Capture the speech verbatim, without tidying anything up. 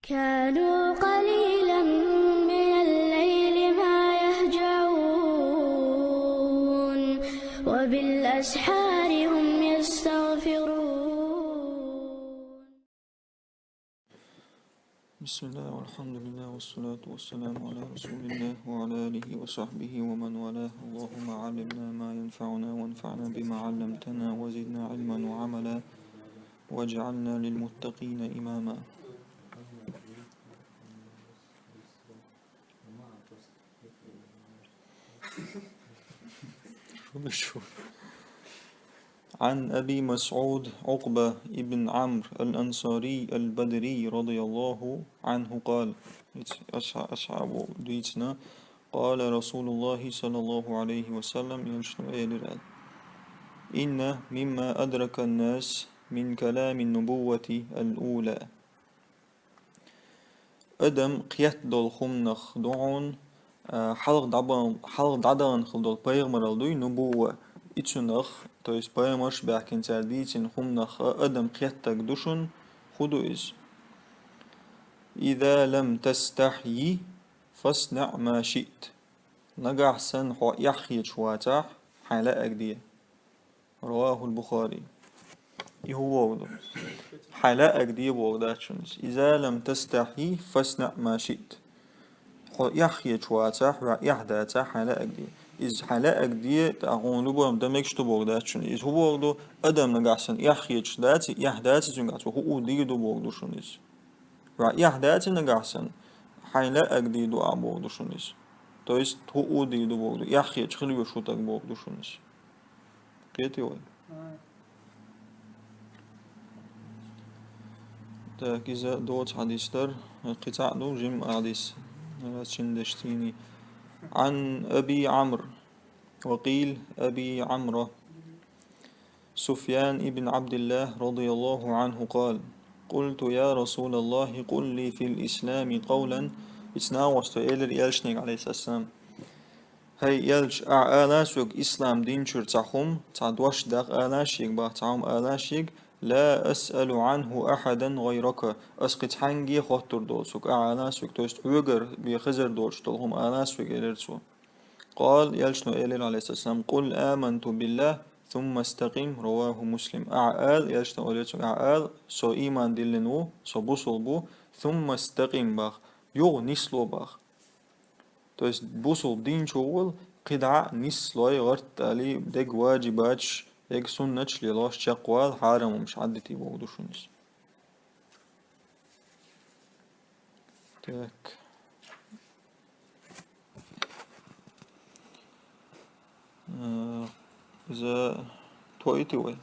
كانوا قليلا من الليل ما يهجعون، وبالأسحار هم يستغفرون. بسم الله والحمد لله والصلاة والسلام على رسول الله وعلى آله وصحبه ومن والاه. اللهم علمنا ما ينفعنا وانفعنا بما علمتنا وزدنا علما وعملا واجعلنا للمتقين إماما. شو بشو؟ عن أبي مسعود عقبة بن عمرو الأنصاري البدري رضي الله عنه قال: أصحابه دويتنا، قال رسول الله صلى الله عليه وسلم, элчано элира: إن مما أدرك الناس من كلام النبوة الأولى. Адам кхетта долу хӀуманах ду хьуна, а, хьалха дӀабан-, хьалха дӀадахана хила долу пайхамаралла дуй, нубувва, и цунах, то есть пайхамарш баьхкина цара дийцина хӀуманах адам кхеттаг ду шуна, хӀун ду иза? إذا لم تستحي فاصنع ما شئت. Нагахь санна хьо эхь хеташ вацахь, хьайн лаьаг де. رواه البخاري. И хӀун боху ду? Хьайн лаьаг де боху дац шуна иза. إذا لم تستحي فاصنع ما شئت. Хьо эхь хеташ вацахь, ваьӀ эхь дацахь, хьайн лаьаг де. Иза хьайн лаьаг де, тӀаккха хьуна любой дан мегаш ду боху дац шуна. Иза хӀун боху ду? Адам нагахь санна эхь хеташ дац, эхь дац цуьнгахь, цо хӀун а дийр ду боху ду шуна иза. ВаьӀ эхь дац нагахь санна, хьайн лаьаг де ду а боху ду шуна иза. То есть хӀун а дийр ду боху ду, эхь хеташ хила везаш ву стаг боху ду шуна иза. Кхетий вай? Так, иза доцу хьадис дара, кхин цхьаъ ду, жима хьадис, раз шина дешна цӀийний. عن أبي عمرو، وقيل أبي عمرو، سفيان بن عبد الله رضي الله عنه قال: قلت يا رسول الله قل لي في الإسلام قولا. Иштта нагахь санна элира элчане, алейхиссалам: «ХӀай элча, ахь ала соьга ислам дин чуьра цхьа хӀума, цхьа дош даккха ала шега боху, цхьа хӀума ала шега, لا أسأل عنه أحدا غيرك, ас кхин цхьаьнгге хоттур доцург, ахь ала соьга, то есть хьоьгара бен хезар доцуш долу хӀума ала соьга», — элира цо. قال, элчано элира, алейхиссалам: قل آمنت بالله ثم استقم. رواه مسلم. Ахь ала, элчано элира цуьнга, ахь ала: «Со ийман диллина ву, со бусулба ву», ثم استقم боху, юха нисло боху. То есть бусулба дин чу вала, кхидӀа а нислой, гӀарт а далий, дерриг важибаташ, дерриг суннаташ лелош, чекхвала, хьарам хӀумаш Ӏаддитий боху ду шуна иза. Так. Э, иза тойтий вай?